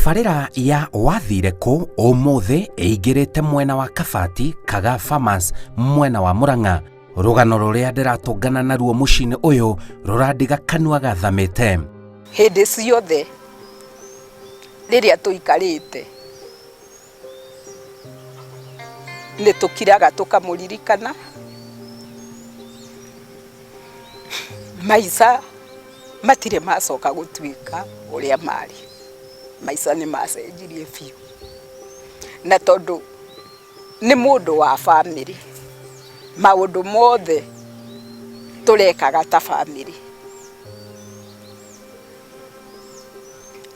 Tabarĩra ya wathire kũ ũmũthĩ ĩingĩrĩte mwena wa Kabati Kaga Farmers mwena wa Murang'a. Rũgano rũrĩa ndĩratũngana naruo mũciĩ-inĩ ũyũ rũrandiga kanua gathamĩte. Hĩndĩ ciothe rĩrĩa tũikarĩte nĩ tũkiraga tũkamũririkana. Maica matirĩ macoka gũtuĩka ũrĩa marĩ, maica nĩ macenjirie biũ. Na tondũ nĩ mũndũ wa bamĩrĩ, maũndũ mothe tũrekaga ta bamĩrĩ,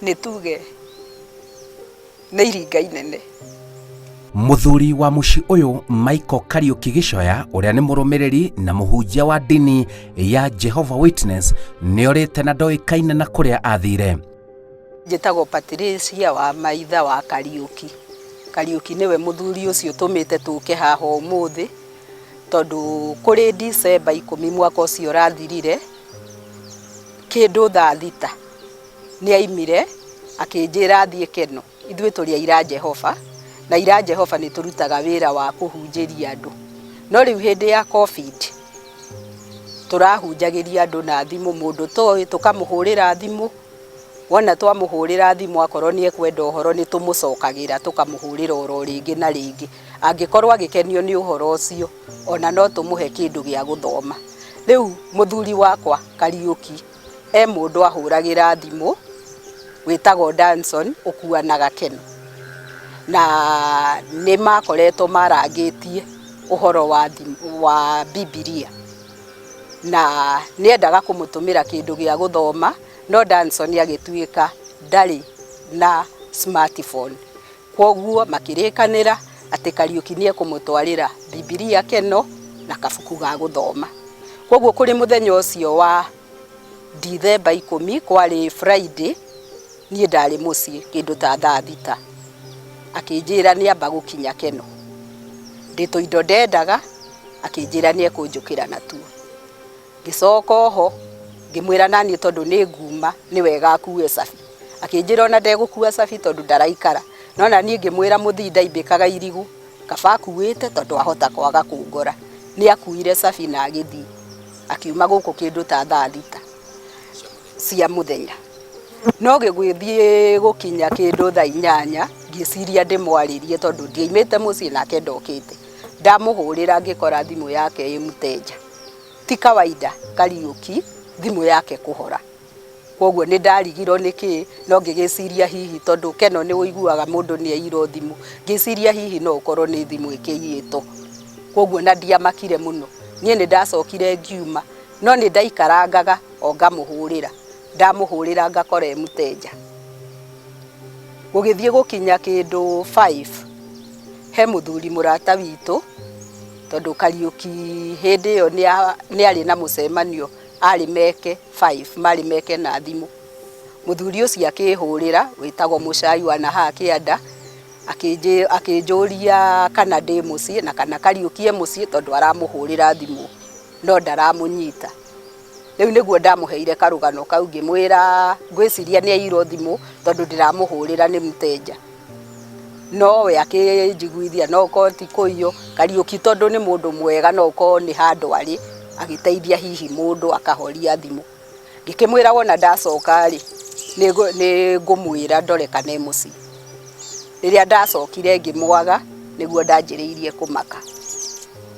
nĩ tuge nĩ iringa inene. Mũthuri wa mũciĩ ũyũ Michael Kariũki Gĩcoya ũrĩa nĩ mũrũmĩrĩri na mũhunjia wa ndini ya Jehovah Witness nĩorĩte na ndoĩkaine na kũrĩa athire. Njĩtagwo Patricia wa Maitha wa Kariũki. Kariũki nĩwe mũthuri ũcio ũtũmĩte tũke haha ũmũthĩ, tondũ kũrĩ December 10 mwaka ũcio ũrathirire, kĩndũ thaa 6 nĩ aimire akĩnjĩra thiĩ Keno. Ithuĩ tũrĩ Aira a Jehova, na Aira a Jehova nĩ tũrutaga wĩra wa kũhunjĩria andũ. No rĩu hĩndĩ ya Covid, tũrahunjagĩria andũ na thimũ, mũndũ ũtoĩ tũkamũhũrĩra thimũ, wona twamũhũrĩra thimũ akorwo nĩ ekwenda ũhoro nĩ tũmũcokagĩra tũkamũhũrĩra oro rĩngĩ na rĩngĩ. Angĩkorwo agĩkenio nĩ ũhoro ũcio, ona no tũmũhe kĩndũ gĩa gũthoma. Rĩu mũthuri wakwa Kariũki e mũndũ ahũragĩra thimũ wĩtagwo Danson ũkuanaga Keno. Na nĩ makoretwo marangĩtie ũhoro wa thimũ, wa Bibilia. Na nĩ endaga kũmũtũmĩra kĩndũ gĩa gũthoma, no Danson agĩtuĩka ndarĩ na smartphone. Kwoguo makĩrĩkanĩra atĩ Kariũki nĩ ekũmũtwarĩra Bibilia Keno na kabuku ga gũthoma. Kwoguo kũrĩ mũthenya ũcio wa Dithemba 10, kwarĩ Friday, niĩ ndarĩ mũciĩ kĩndũ ta thaa 6, akĩnjĩra nĩ amba gũkinya Keno. Ndĩ tũindo ndendaga, akĩnjĩra nĩ ekũnjũkĩra natuo. Ngĩcoka oho ngĩmwĩra naniĩ tondũ nĩ nguma nĩ wega akue cabi. Akĩnjĩra ona ndegũkua cabi tondũ ndaraikara. No naniĩ ngĩmwĩra mũthii ndaimbĩkaga irigũ, kaba akuĩte tondũ ahota kwaga kũngora. Nĩ akuire cabi na agĩthiĩ. Akiuma gũkũ kĩndũ ta thaa 6 cia mũthenya. No gũgĩthiĩ gũkinya kĩndũ thaa 8 ngĩciria ndĩmwarĩrie tondũ ndiaimĩte mũciĩ nake ndokĩte. Ndamũhũrĩra ngĩkora thimũ yake ĩ mũteja. Ti kawaida Kariũki thimũ yake kũhora. Kwoguo nĩ ndarigirwo nĩ kĩĩ, no ngĩgĩciria hihi tondũ Keno nĩ ũiguaga mũndũ nĩ aiyirwo thimũ, ngĩciria hihi no ũkorwo nĩ thimũ ĩkĩiyĩtwo. Kwoguo na ndiamakire mũno. Niĩ nĩ ndacokire ngiuma, no nĩ ndaikarangaga o ngamũhũrĩra. Ndamũhũrĩra ngakora e mũteja. Gũgĩthiĩ gũkinya kĩndũ 5, he mũthuri mũrata witũ, tondũ Kariũki hĩndĩ ĩyo nĩ arĩ na mũcemanio arĩ meke 5, marĩ meke na thimũ. Mũthuri ũcio akĩhũrĩra wĩtagwo Mũcai wa nahaha kĩanda, akĩnjũria kana ndĩ mũciĩ na kana Kariũki e mũciĩ tondũ aramũhũrĩra thimũ no ndaramũnyita. Rĩu nĩguo ndamũheire karũgano kau ngĩmwĩra ngwĩciria nĩ aiyirwo thimũ tondũ ndĩramũhũrĩra nĩ mũteja. No we akĩnjiguithia no ũkorwo ti kũiywo, Kariũki tondũ nĩ mũndũ mwega no ũkorwo nĩ handũ arĩ agĩteithia hihi mũndũ akahoria thimũ. Ngĩkĩmwĩra wona ndacoka rĩ, nĩ ngũmwĩra ndore kana e mũciĩ. Rĩrĩa ndacokire ngĩmwaga nĩguo ndanjĩrĩirie kũmaka.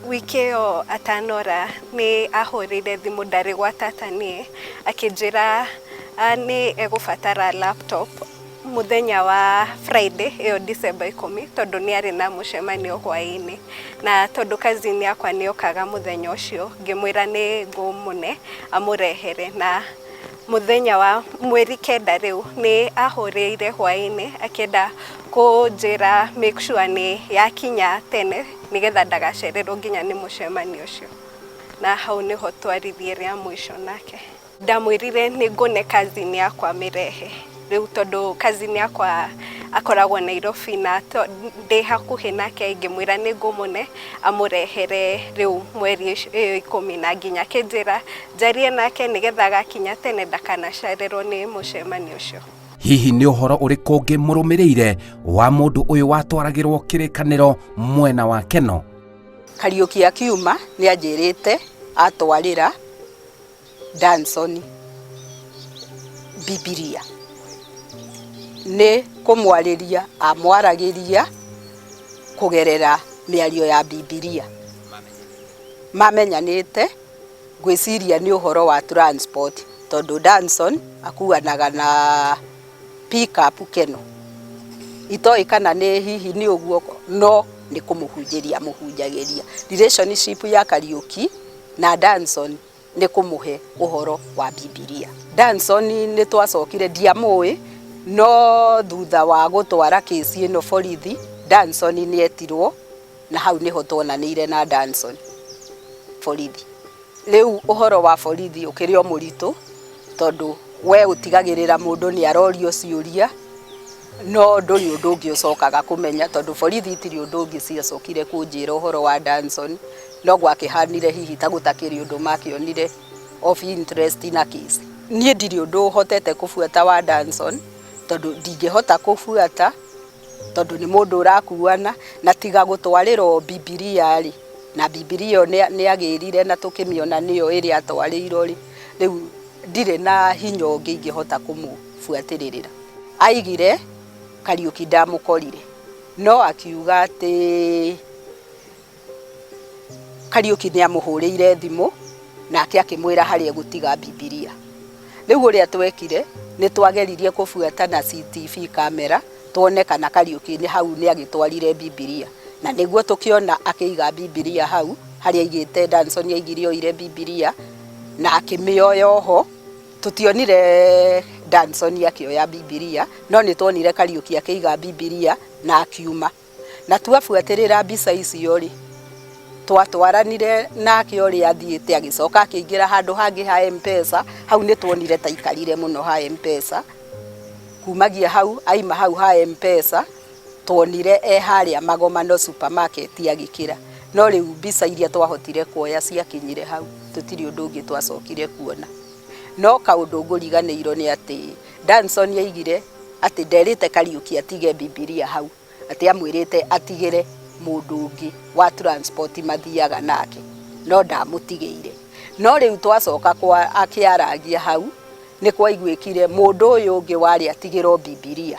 Wiki ĩyo atanora nĩ ahũrĩire thimũ ndarĩ gwa tata niĩ, akĩnjĩra nĩ egũbatara laptop mũthenya wa Friday ĩyo December 10 tondũ nĩ arĩ na mũcemanio hwaĩ-inĩ. Na tondũ cousin yakwa nĩ okaga mũthenya ũcio, ngĩmwĩra nĩ ngũmũne amũrehere na mũthenya wa mweri 9 rĩu nĩ ahũrĩire hwaĩ-inĩ akĩenda kũnjĩra make sure nĩ yakinya tene nĩgetha ndagacererwo nginya nĩ mũcemanio ũcio. Na hau nĩho twaririe rĩa mũico nake. Ndamwĩrire nĩ ngũne cousin yakwa amĩrehe. Rĩu tondũ cousin yakwa akoragwo Nairobi na ndĩ hakuhĩ nake ngĩmwĩra nĩ ngũmũne amũrehere rĩu mweri ĩyo 10 na nginya akĩnjĩra njarie nake nĩgetha agakinya tene ndakanacererwo nĩ mũcemanio ũcio. Hihi nĩ ũhoro ũrĩkũ ũngĩ mũrũmĩrĩire wa mũndũ ũyũ watwaragĩrwo kĩrĩkanĩro mwena wa Keno? Kariũki akiuma nĩ anjĩrĩte atwarĩra Danson Bibilia nĩ kũmwarĩria amwaragĩria kũgerera mĩario ya Bibilia. Mamenyanĩte ngwĩciria nĩ ũhoro wa transport tondũ Danson akuanaga na pickup Keno. Itoĩ kana nĩ hihi nĩ ũguo no nĩ kũmũhunjĩria amũhunjagĩria. Relationship ya Kariũki na Danson nĩ kũmũhe ũhoro wa Bibilia. Danson nĩ twacokire ndiamũĩ no thutha wa gũtwara kĩci ĩno borithi, Danson nĩ etirwo na hau nĩho tuonanĩire na Danson borithi. Rĩu ũhoro wa borithi ũkĩrĩ o mũritũ tondũ we ũtigagĩrĩra mũndũ nĩ arorio ciũria no ndũrĩ ũndũ ũngĩ ũcokaga kũmenya tondũ borithi itirĩ ũndũ ũngĩ ciacokire kũnjĩra ũhoro wa Danson no gwakĩhanire hihi ta gũtakĩrĩ ũndũ makĩonire of interest na case. Niĩ ndirĩ ũndũ hotete kũbuata wa Danson tondũ ndingĩhota kũbuata tondũ nĩ mũndũ ũrakuana na tiga gũtwarĩrwo Bibilia rĩ, na Bibilia ĩyo nĩ agĩrire na tũkĩmĩona nĩyo ĩrĩa atwarĩirwo rĩ, rĩu ndirĩ na hinya ũngĩ ingĩhota kũmũbuatĩrĩra. Aigire Kariũki ndamũkorire no akiuga atĩ Kariũki nĩ amũhũrĩire thimũ nake akĩmwĩra harĩa egũtiga Bibilia. Rĩu ũrĩa twekire nĩ twageririe kũbuata na CCTV camera tuone kana Kariũki nĩ hau nĩ agĩtwarire Bibilia na nĩguo tũkĩona akĩiga Bibilia hau harĩa aigĩte Danson aigire oire Bibilia na akĩmĩoya oho. Tũtionire Danson akĩoya Bibilia no nĩ tuonire Kariũki akĩiga Bibilia na akiuma. Na twabuatĩrĩra mbica icio rĩ, twatwaranire nake ũrĩa athiĩte agĩcoka akĩingĩra handũ hangĩ ha M-Pesa, hau nĩ tuonire ta aikarire mũno ha M-Pesa. Kumagia hau aima hau ha M-Pesa, tuonire e harĩa Magomano supermarket agĩkĩra. No rĩu mbica iria twahotire kuoya ciakinyire hau, tũtirĩ ũndũ ũngĩ twacokire kuona. No kaũndũ ngũriganĩirwo nĩ atĩ Danson aigire atĩ nderĩte Kariũki atige Bibilia hau, atĩ amwĩrĩte atigĩre mũndũ ũngĩ wa transport mathiaga nake, no ndamũtigĩire. No rĩu twacoka kwa akĩaragia hau, nĩ kwaiguĩkire mũndũ ũyũ ũngĩ warĩ atigĩrwo Bibilia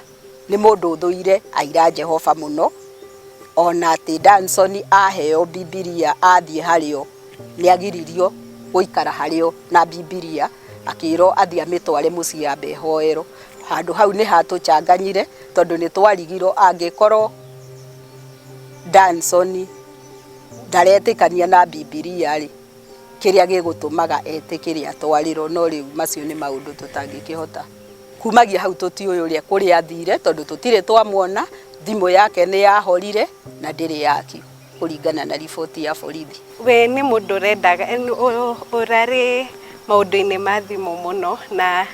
nĩ mũndũ ũthũire aira Jehova mũno, ona atĩ Danson aheo Bibilia athiĩ harĩo nĩ agiririo gũikara harĩo na Bibilia, akĩrwo athiĩ amĩtware mũciĩ ambe ehoerwo. Handũ hau nĩ hatũchanganyire tondũ nĩ twarigirwo angĩkorwo Danson ndaretĩkania na Bibilia rĩ, kĩrĩa gĩgũtũmaga etĩkĩre atwarĩrwo, no rĩu macio nĩ maũndũ tũtangĩkĩhota. Kumagia hau tũtiũĩ ũrĩa kũrĩa athire tondũ tũtirĩ twamuona, thimũ yake nĩ yahorire na ndĩrĩ yakio kũringana na riboti ya borithi. We nĩ mũndũ ũrendaga ũrarĩ maũndũ-inĩ ma thimũ mũno na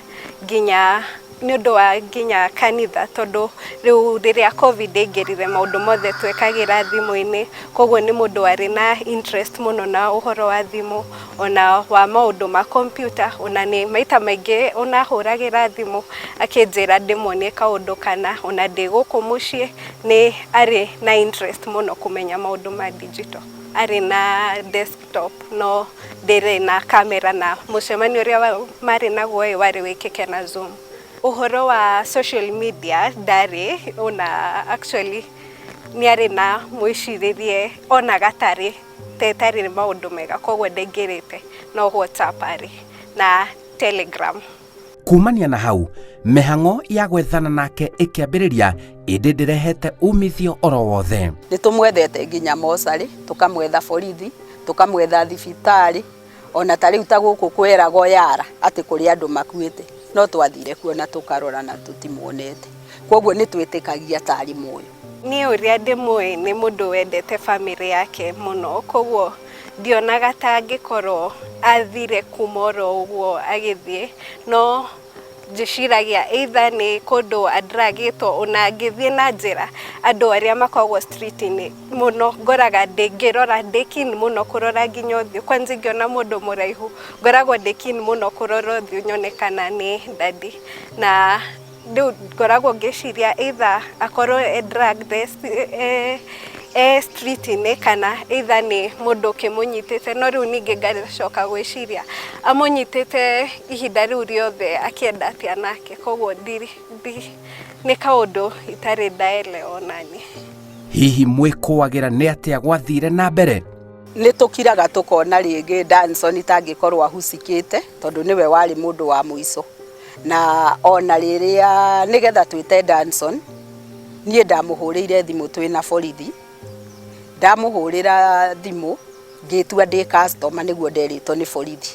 nginya nĩ ũndũ wa nginya kanitha tondũ rĩu rĩrĩa COVID ĩingĩrire maũndũ mothe twekagĩra thimũ-inĩ, koguo nĩ mũndũ warĩ na interest mũno na ũhoro wa thimũ ona wa maũndũ ma computer, ona nĩ maita maingĩ ona ahũragĩra thimũ akĩnjĩra ndĩmuonie kaũndũ kana ona ndĩ gũkũ mũciĩ nĩ arĩ na interest mũno kũmenya maũndũ ma digital. Arĩ na desktop no ndĩrĩ na kamera na mũcemanio ũrĩa marĩ naguo ĩ warĩ wĩkĩke na Zoom. Ũhoro wa social media ndarĩ ona actually nĩ arĩ na mwĩcirĩrie onaga tarĩ ta ĩtarĩ maũndũ mega koguo ndaingĩrĩte no WhatsApp arĩ na Telegram. Kumania na hau mĩhang'o ya gwethana nake ĩkĩambĩrĩria ĩndĩ ndĩrehete umithio oro wothe. Nĩ tũmwethete nginya mocarĩ, tũkamwetha borithi, tũkamwetha thibitarĩ, ona ta rĩu ta gũkũ kweragwo Yara atĩ kũrĩ andũ makuĩte, no twathire kuo na tũkarora na tũtimuonete. Koguo nĩ twĩtĩkagia tarĩ muoyo. Niĩ ũrĩa ndĩmũĩ nĩ mũndũ wendete bamĩrĩ yake mũno, koguo ndionaga ta angĩkorwo athire kuma oro ũguo agĩthiĩ, no njĩciragia either nĩ kũndũ andragĩtwo ona angĩthiĩ na njĩra andũ arĩa makoragwo street-inĩ mũno ngoraga ngĩrora ndĩ keen mũno kũrora nginya ũthiũ, kwanza ingĩona mũndũ mũraihu ngoragwo ndĩ keen mũno kũrora ũthiũ nyone kana nĩ daddy, na Rĩu ngoragwo ngĩciria either akorwo e drugged e street-inĩ kana either nĩ mũndũ ũkĩmũnyitĩte, no rĩu ningĩ ngacoka gwĩciria amũnyitĩte ihinda rĩu rĩothe akĩenda atĩa nake, koguo ndiri nĩ kaũndũ itarĩ ndaelewa onani. Hihi mwĩkũagĩra nĩ atĩa gwathire na mbere? Nĩ tũkiraga tũkona rĩngĩ Danson tangĩkorwo ahucikĩte tondũ nĩwe warĩ mũndũ wa mũico, na ona rĩrĩa nĩgetha twĩte Danson niĩ ndamũhũrĩire thimũ twĩna borithi, ndamũhũrĩra thimũ ngĩtua ndĩ customer nĩguo nderĩtwo nĩ borithi.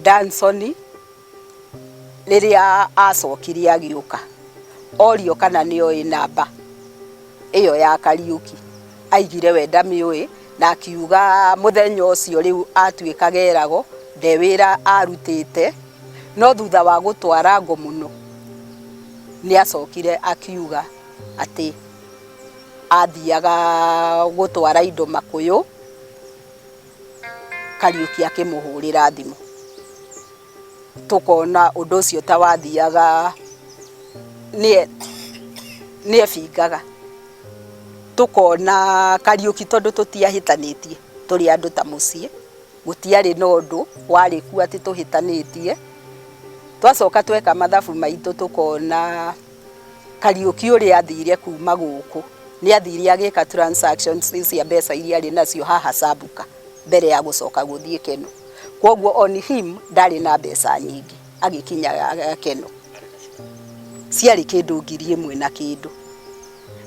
Danson rĩrĩa acokire agĩũka orio kana nĩoĩ namba ĩyo ya Kariũki, aigire we ndamĩũĩ na akiuga mũthenya ũcio rĩu atuĩkaga eragwo nde wĩra arutĩte, no thutha wa gũtwara ngo mũno nĩ acokire akiuga atĩ athiaga gũtwara indo Makũyũ, Kariũki akĩmũhũrĩra thimũ. Tũkona ũndũ ũcio ta wathiaga nĩ ebingaga, tũkona Kariũki tondũ tũtiahĩtanĩtie tũrĩ andũ ta mũciĩ, gũtiarĩ na ũndũ warĩ kuo atĩ tũhĩtanĩtie. Twacoka tweka mathabu maitũ tũkona Kariũki ũrĩa athire kuma gũkũ nĩ athire agĩka transactions cia mbeca iria arĩ nacio haha Sabuka mbere ya gũcoka gũthiĩ Keno. Koguo on him ndarĩ na mbeca nyingĩ agĩkinya Keno, ciarĩ kĩndũ 1,000 na kĩndũ.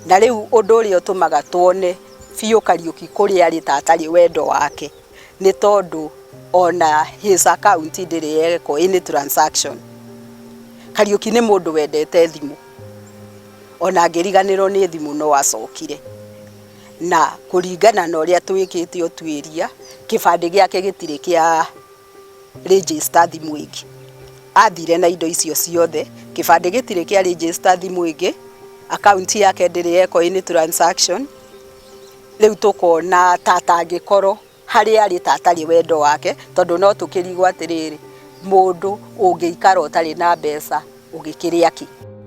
Na rĩu ũndũ ũrĩa ũtũmaga tuone biũ Kariũki kũrĩa arĩ ta atarĩ wendo wake nĩ tondũ ona his account ndĩrĩ yekwo any transaction. Kariũki nĩ mũndũ wendete thimũ, ona angĩriganĩrwo nĩ thimũ no acokire, na kũringana na ũrĩa twĩkĩte ũtuĩria kĩbandĩ gĩake gĩtirĩ kĩa register thimũ ĩngĩ. Athire na indo icio ciothe, kĩbandĩ gĩtirĩ kĩa register thimũ ĩngĩ, account yake ndĩrĩ yekwo any transaction. Rĩu tũkona ta atangĩkorwo harĩa arĩ ta atarĩ wendo wake, tondũ no tũkĩrigwo atĩrĩrĩ, mũndũ ũngĩikara ũtarĩ na mbeca ũgĩkĩrĩa kĩ?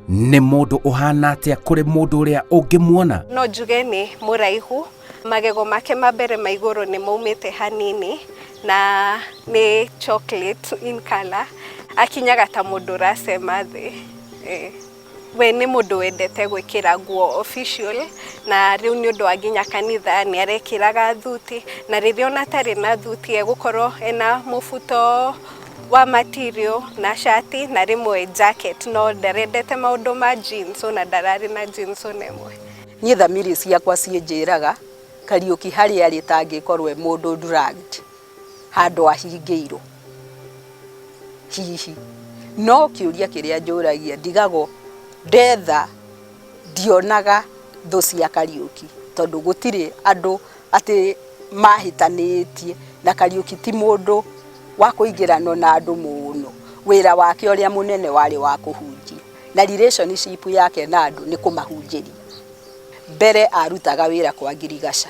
Nĩ mũndũ ũhana atĩa kũrĩ mũndũ ũrĩa ũngĩmuona? No njuge nĩ mũraihu, magego make ma mbere ma igũrũ nĩ maumĩte hanini na nĩ chocolate in color, akinyaga ta mũndũ ũracema thĩ. We nĩ mũndũ wendete gwĩkĩra nguo official, na rĩu nĩ ũndũ wa nginya kanitha nĩ arekĩraga thuti, na rĩrĩa ona atarĩ na thuti egũkorwo ena mũbuto wa material na shati na rĩmwe jacket, no ndarendete maũndũ ma jeans, ona ndararĩ na jeans ona ĩmwe. Niĩ thamiri ciakwa ciĩnjĩraga Kariũki harĩa arĩ tangĩkorwo e mũndũ drugged handũ ahingĩirwo hihi, no kĩũria kĩrĩa njũragia ndigagwo ndetha ndionaga thũ cia Kariũki tondũ gũtirĩ andũ atĩ mahĩtanĩtie na Kariũki ti mũndũ wa kũingĩrano na andũ mũno. Wĩra wake ũrĩa mũnene warĩ wa kũhunjia, na relationship yake na andũ nĩ kũmahunjĩria. Mbere arutaga wĩra kwa ngirigaca.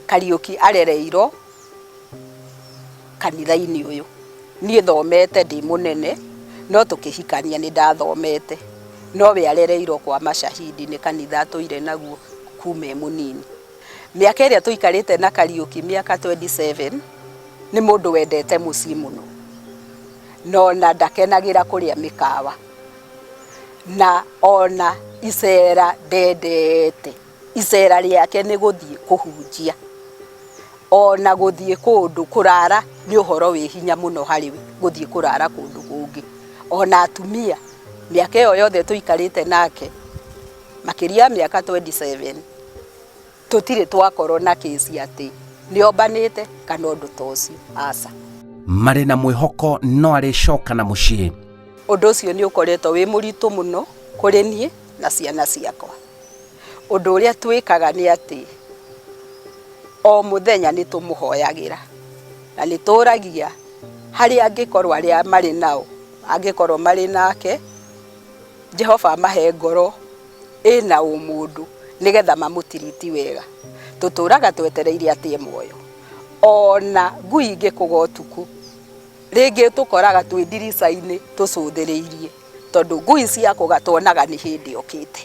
Kariũki arereirwo kanitha-inĩ ũyũ. Niĩ thomete ndĩ mũnene, no tũkĩhikania nĩ ndathomete, no we arereirwo kwa Mashahidi, nĩ kanitha atũire naguo kuma e mũnini. Mĩaka ĩrĩa tũikarĩte na Kariũki, mĩaka 27, nĩ mũndũ wendete mũciĩ mũno, na ona ndakenagĩra kũrĩa mĩkawa, na ona icera ndendete. Icera rĩake nĩ gũthiĩ kũhunjia, ona gũthiĩ kũndũ kũrara nĩ ũhoro wĩ hinya mũno harĩ we gũthiĩ kũrara kũndũ kũngĩ. Ona atumia, mĩaka ĩyo yothe tũikarĩte nake, makĩria ya mĩaka 27, tũtirĩ twakorwo na kĩci atĩ nĩ ombanĩte kana ũndũ ta ũcio, aca. Marĩ na mwĩhoko no arĩcoka na mũciĩ. Ũndũ ũcio nĩ ũkoretwo wĩ mũritũ mũno kũrĩ niĩ na ciana ciakwa. Ũndũ ũrĩa twĩkaga nĩ atĩ o mũthenya nĩ tũmũhoyagĩra na nĩ tũragia harĩa angĩkorwo arĩa marĩ nao, angĩkorwo marĩ nake, Jehova amahe ngoro ĩna ũmũndũ nĩgetha mamũtiriti wega. Tũtũraga twetereire atĩ e muoyo. Ona ngui ingĩkũga ũtukũ Rĩngĩ tũkoraga twĩ ndirica-inĩ tũcũthĩrĩirie tondũ ngui ciakũga tuonaga nĩ hĩndĩ okĩte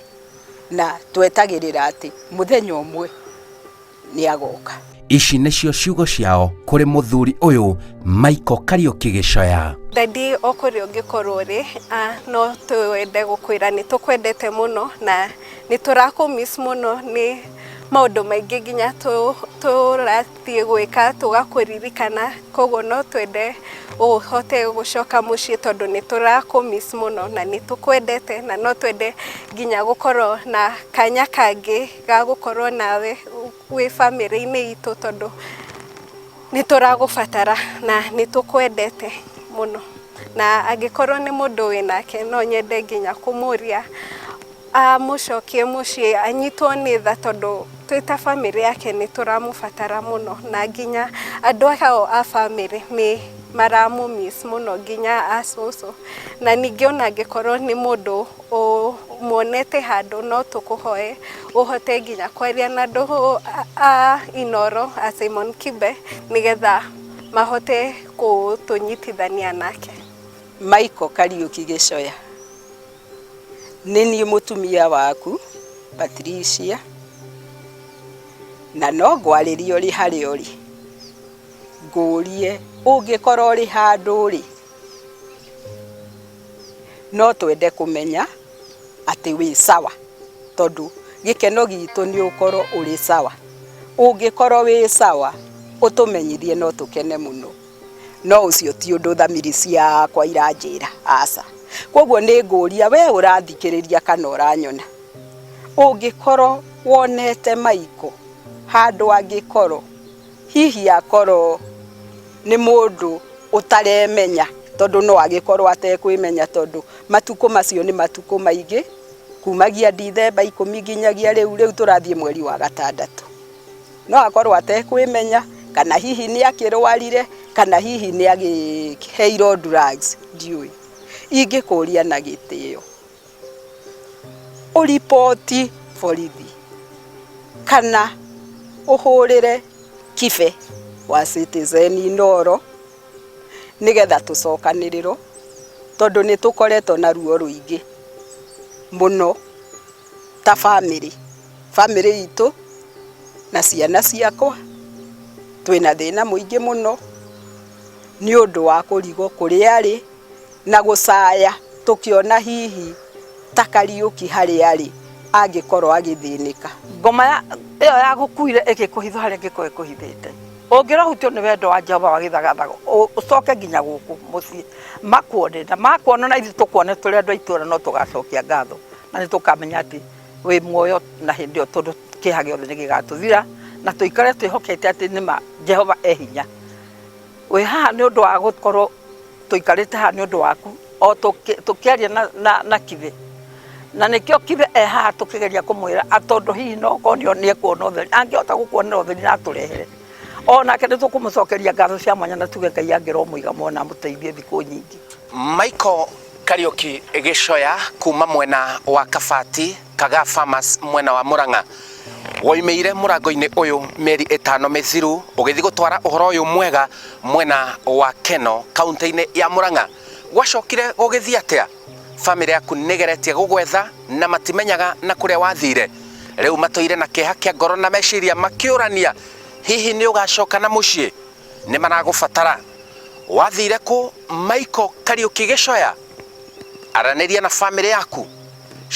na twetagĩrĩra atĩ mũthenya ũmwe nĩ agoka. Ici nĩcio ciugo ciao kũrĩ mũthuri ũyũ Michael Kariũki Gĩcoya. Daddy, o kũrĩa ũngĩkorwo ũrĩ, no twende gũkwĩra nĩ tũkwendete mũno na nĩ tũrakũ miss mũno. Nĩ maũndũ maingĩ nginya tũrathiĩ gwĩka tũgakũririkana, koguo no twende ũhote gũcoka mũciĩ tondũ nĩ tũrakũ miss mũno na nĩ tũkwendete, na no twende nginya gũkorwo na kanya kangĩ ga gũkorwo nawe wĩ bamĩrĩ-inĩ itũ tondũ nĩ tũragũbatara na nĩ tũkwendete mũno. Na angĩkorwo nĩ mũndũ wĩnake, no nyende nginya kũmũria amũcokie mũciĩ, anyitwo nĩ tha, tondũ twĩ ta bamĩrĩ yake nĩ tũramũbatara mũno, na nginya andũ ao a bamĩrĩ nĩ maramũ miss mũno, nginya a cũcũ. Na ningĩ ona angĩkorwo nĩ mũndũ ũmuonete handũ, no tũkũhoe ũhote nginya kwaria na andũ a Inoro, a Simon Kibe, nĩgetha mahote gũtũnyitithania nake. Michael Kariũki Gĩcoya, nĩ niĩ mũtumia waku Patricia, na no ngwarĩrie ũrĩ harĩa ũrĩ, ngũrie ũngĩkorwo ũrĩ handũ rĩ, no twende kũmenya atĩ wĩ sawa, tondũ gĩkeno gitũ nĩ ũkorwo ũrĩ sawa. Ũngĩkorwo wĩ sawa, ũtũmenyithie, no tũkene mũno. No ũcio ti ũndũ thamiri ciakwa iranjĩra, aca. Koguo nĩ ngũria we ũrathikĩrĩria kana ũranyona, ũngĩkorwo wonete Michael handũ, angĩkorwo hihi akorwo nĩ mũndũ ũtaremenya, tondũ no agĩkorwo atekwĩmenya, tondũ matukũ macio nĩ matukũ maingĩ kumagia Dithemba 10 nginyagia rĩu. Rĩu tũrathiĩ mweri wa gatandatũ. No akorwo atekwĩmenya, kana hihi nĩ akĩrwarire, kana hihi nĩ agĩheirwo drugs, ndiũĩ. Ingĩkũria na gĩtĩo ũriboti borithi kana ũhũrĩre Kibe wa Citizen Inoro nĩgetha tũcokanĩrĩrwo, tondũ nĩ tũkoretwo na ruo rũingĩ mũno ta bamĩrĩ itũ na ciana ciakwa. Twĩna thĩna mũingĩ mũno nĩ ũndũ wa kũrigwo kũrĩa arĩ na gũcaya tũkĩona hihi ta Kariũki harĩa arĩ angĩkorwo agĩthĩnĩka. Ngoma ĩyo ya gũkuire ĩgĩkũhithwo harĩa ĩngĩkorwo ĩkũhithĩte, ũngĩrohutio nĩ wendo wa Jehova wa gĩthagathago, ũcoke nginya gũkũ mũciĩ makuone, na makuona na ithuĩ tũkuone tũrĩ andũ a itũũra, no tũgacokia ngatho na nĩ tũkamenya atĩ wĩ muoyo na hĩndĩ ĩyo, tondũ kĩeha gĩothe nĩ gĩgatũthira na tũikare twĩhokete atĩ nĩma Jehova e hinya. Wĩ haha nĩ ũndũ wa gũkorwo tũikarĩte haha nĩ ũndũ waku, o tũkĩaria na Kibe, na nĩkĩo Kibe e haha tũkĩgeria kũmwĩra, tondũ hihi no okorwo nĩ ekuona ũtheri, angĩhota gũkuonera ũtheri na atũrehere onake, nĩ tũkũmũcokeria ngatho cia mwanya na tuge Ngai angĩromũiga muoyo na amũteithie thikũ nyingĩ. Michael Kariũki Gĩcoya kuma mwena wa Kabati, Kagaa Farmers, mwena wa Murang'a, woimĩire mũrango-inĩ ũyũ mĩeri 5 mĩthiru ũgĩthiĩ gũtwara ũhoro ũyũ mwega mwena wa Keno, kaunti-inĩ ya Murang'a. Gwacokire gũgĩthiĩ atĩa? Bamĩrĩ yaku nĩgeretie gũgwetha na matimenyaga na kũrĩa wathire. Rĩu matũire na kĩeha kĩa ngoro na meciria makĩũrania hihi nĩ ũgacoka na mũciĩ, nĩ maragũbatara. Wathire kũ, Michael Kariũki Gĩcoya? Aranĩria na bamĩrĩ yaku,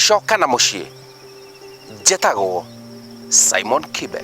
coka na mũciĩ. Njetagwo Simon Kibe.